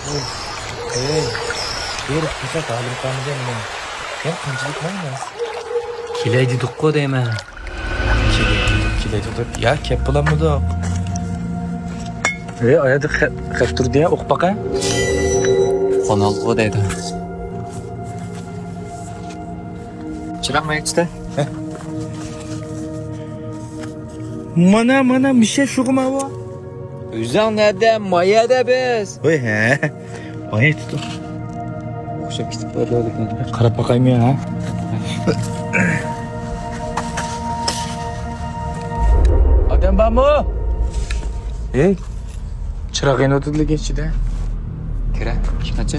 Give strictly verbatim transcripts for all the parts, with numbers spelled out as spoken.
ئەي، بېرىپ كېسەك ھالىم قالمىدى مېنىڭ. يەنە قانچىلىك ماڭىمىز؟ كېلەي دېدۇققۇ دەيمەن. كېلەي، كېلەي دېدۇق. يا، كەپ بولالمىدۇق. ئەي، ئايادا خەت، خەت تۇردى يا، ئوقۇپ باقە. قونالغۇ دەيدۇ. چىراغ ماياك تۇتە. مانا، مانا، مىشە شۇغۇ ماۋۇ. ئۆزۈڭ نەدە؟ مايەدە بىز. ۋاي، ھە. مايە تۇتۇپ. ئوخشاپ كېتىپ بارىدۇ لېكىن. قاراپ باقايمۇ يا، ھە؟ ئادەم بارمۇ؟ ھەي. چىراغ يېنىۋاتىدۇ لېكىن ئىچىدە. كىرە، ئىشىكنى ئاچ.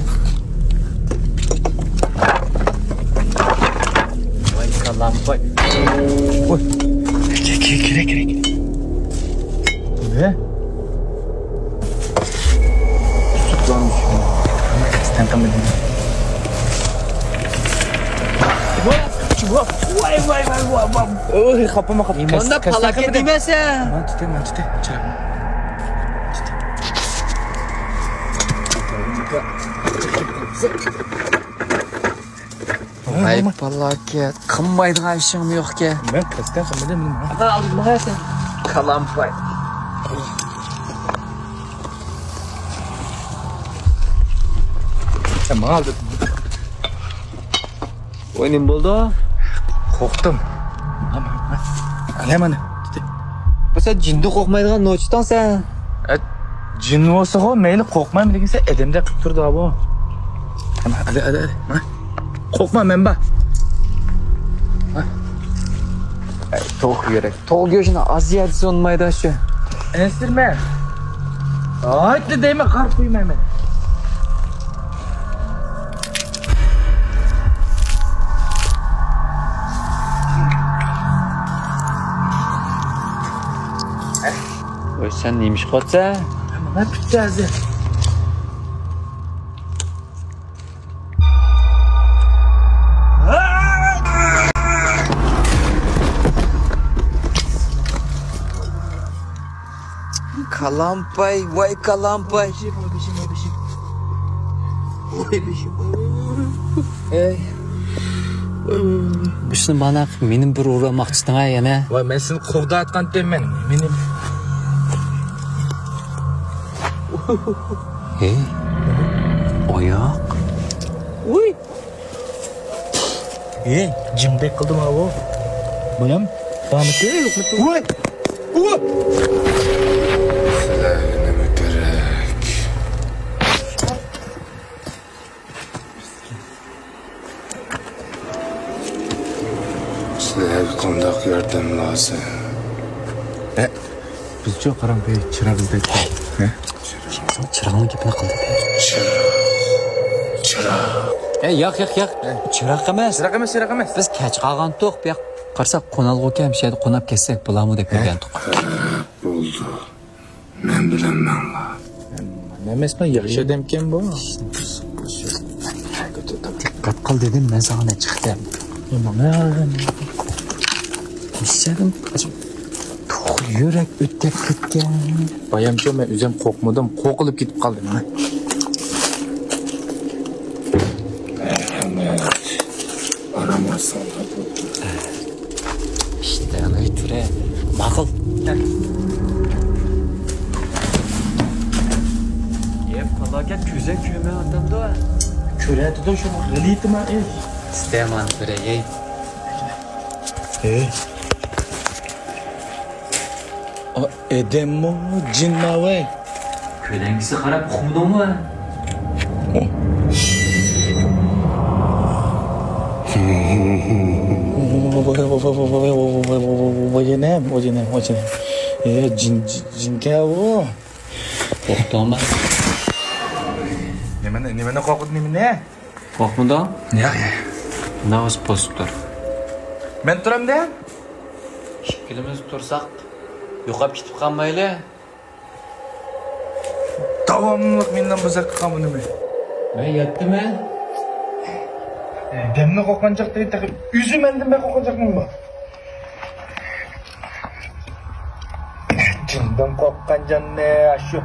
ۋاي كالام، ۋاي. ۋاي. كىرە، كىرە، كىرە، كىرە. نېمە؟ سۇسلانمىش. تەن قىلمىدىم. ۋاي، ۋاي، ۋاي، ۋاي، ۋاي. ئوي، خاپىما، خاپىما. مانا پالاكەت دېمەسە. مانا تۇتاي، مانا تۇتاي. چىراغنى. ۋاي پالاكەت، قىلمايدىغان ئىشىڭمۇ يوقكەن. مەن قەستەن قىلمىدىم، نېمە؟ ئاپا، ئالدىمغا سەن. كالامپاي. سەن ماڭا ئالدىرتما. ۋاي، نېمە بولدى؟ قورقتۇم. ئەنە مانا. بۇ سەن جىندىن قورقمايدىغان نوچىتاڭ سەن. ئە، جىن بولسىغۇ مەيلى، قورقمايمەن دېگىن سەن ئادەمدەك قىلىپ تۇرىدۇ بۇ. قېنى، ئەلە، ئەلە، ئەلە. قورقما، مەن بار. ئەي، توق يۈرەك. توق گۆشىنى ئاز يەردە سۇنمايدۇ شۇ. ئەنسىرىمە. ئايتتى دەيمەن، قارا قويمايمەن. ۋاي، سەن نېمە ئىش قىلىۋاتىسەن؟ مانا پۈتتى ھازىر. كالامپاي، ۋاي كالامپاي. ئەي. بۇشنى مانا مېنى بىر ئۇرماقچىدىڭ ھە يەنە. ۋاي، مەن سېنى قوغداۋاتقانتىم مەن. مېنى. ھەي. ئاياق. ۋۇي. ئەي، جىمدەك قىلدىم ھاۋۇ. بالام، داۋامىتى يوقلىتىپ. ۋوي! ۋوي! سىلەرگە نېمە كېرەك؟ سىلەرگە قانداق ياردەم لازىم؟ ھە؟ بىزچۇ قاراڭ، بىر چىراغ ئىزدەيدۇ. ھە؟ چىراغنىڭ گېپىنى قىلدى. چىراغ. چىراغ. ئەي، ياق، ياق، ياق. چىراغ ئەمەس. چىراغ ئەمەس، چىراغ ئەمەس. بىز كەچ قالغانتۇق، بۇ ياق قارىساق قونالغۇكەن، شۇ يەردە قوناپ كەتسەك بولامۇ دەپ كەلگەنتۇق. بولدى. مەن بىلەن ماڭلا. مەن ئەمەسمۇ، ياخشى ئادەمكەن بۇ. دىققەت قىل دېدىم مەن ساڭا، نەچچە قېتىم. ماڭا. بىز سەن توق يۈرەك ئۆتكەپ كەتكەن. بايامچۇ، مەن ئۆزۈم قورقمىدىم، قورقۇلۇپ كېتىپ قالدىم. مەرھەمەت. ئارام ئالساڭلار بولدى. ئىشتە ئۆتۈرە. ماقۇل. ئە، پالاكەت كۆزەك كۆرمەيۋاتامدۇ؟ كۆرەتىدۇ، شۇڭا غىلىتىما ئىش. ئىستەمان بىرەي. ھەي. ئا، ئادەممۇ، جىنما ۋاي؟ كۆلەڭگىسىگە قاراپ ئۇقمىدىڭمۇ؟ ۋاي ئانام، ۋاي ئانام، ۋاي ئانام. ئە، جىن، جىن، جىنكەن ئۇ. قورقتۇڭمۇ؟ نېمىنى، نېمىنى قورقۇدۇ، نېمىنى؟ قورقمىدىڭ؟ ياق، ياق. مۇنداق بولسا پوزۇپ تۇر. مەن تۇرامدۇ؟ ئىككىلىمىز تۇرساق، يوقاپ كېتىپ قالمايلى. داۋاملىق مېنىڭ بۇزاق قىلغان بۇنىمۇ. مەن ياتتىمەن. دەمنى قورققان چاغدا تېخى ئۆزى مەندىن بەك قورققان چاغدىمۇ بار. جىندىن قورققان جاننى ئاشۇ.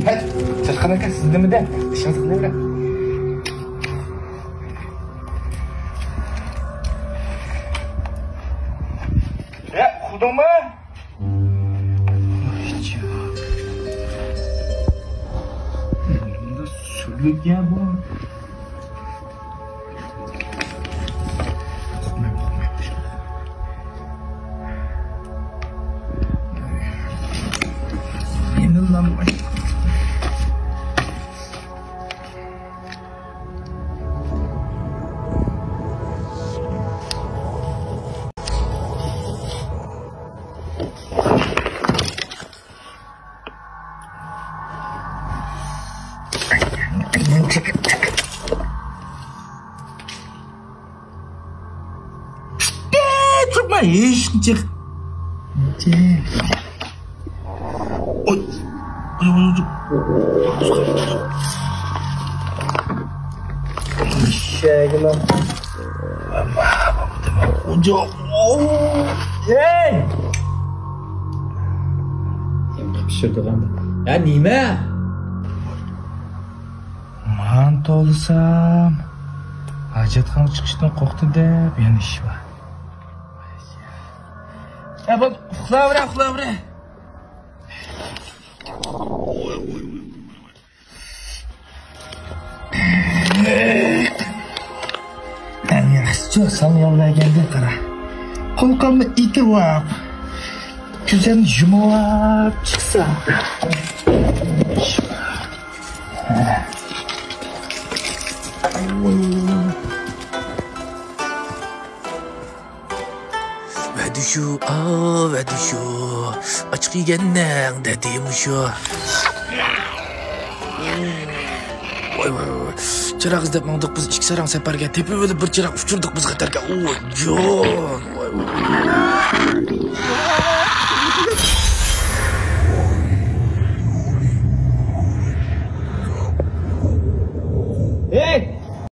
سەرخان ئاكا، سىز نېمىدە؟ ئىشىڭىزنى قىلىۋېرىڭ. يا، ئۇخلىدىڭمۇ؟ نېمىنداق سۈرلۈك يا بۇ؟ تۇرما، ھېچ. ئوي. ئوي، ئوي، ئوي. ئېشەگىلا. ھەي! يا نېمە؟ مانتا ئالسام، ھاجەتخانىغا چىقىشتىن قورقتى دەپ يەنە ئىش بار. يا بولدى، ئۇخلاۋېرە، ئۇخلاۋېرە. ئەڭ ياخشىسى ساڭا يول بەرگەندە قارا. قۇلىقىمنى ئېتىۋاپ، كۆزۈمنى يۇمۇۋاپ چىقسا. ۋەدە شۇ، ئا، ۋەدە شۇ. ئاچچىق يېگەننىڭ دەردى مۇشۇ. ۋاي، ۋاي، ۋاي. چىراغ ئىزدەپ ماڭدۇق بىز ئىككى ساراڭ سەپەرگە. تېپىۋېلىپ بىر چىراغ ئۇچۇردۇق بىز خەتەرگە. ئوي، جان. ۋاي، ۋاي.